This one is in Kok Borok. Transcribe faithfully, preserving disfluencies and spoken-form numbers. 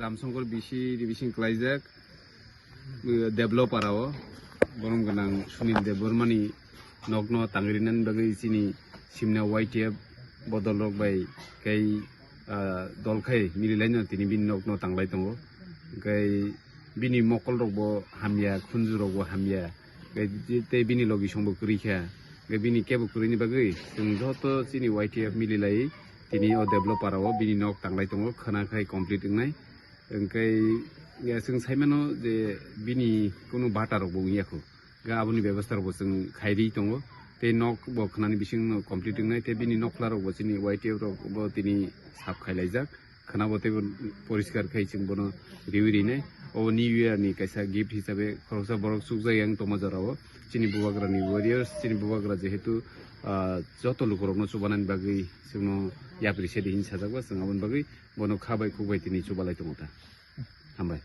Ramsongkor bisi revision klaijak, eh, developer o borom gwnang Sunil Debbarmani nokno tangrinani bagwi chini simna Y T F bodol rok bai kai, ah, dol khai mililaino tini bini nokno tanglai tongo. Kai bini mokol rok bo hamya, khunju rok bo hamya, kai tei bini logi songbo kwrwi kha. Kai bini kebo kwrwini bagwi chwng joto chini Y T F mililai tini o developer o bini nok tanglai tongo, khwna khai complete wngnai. Hwnkhe, ya, chwng saimano je bini kunu bata rok bo wngya kho. Ga aboni bebostha rok bo chwng khairi tongo. Tei nok bo khwnani bising no complete wngnai, tei bini nokla rok bo chini Y T F rok bo tini sap khailaijak. Khwna bo teibo poriskar khai chwng bono riwi rinai. O New Year ni kaisa gift hisabe khoroksa borok chukjak yang tongma jora o. Chini bubagra ni warriors, chini bubagra jehetu, ah, joto lukurokno chubanani bagwi chwngno yapri sedi hin sajak ba, chwng aboni bagwi bono kha bai khuk bai tini chubalai tongo ta. Hambai.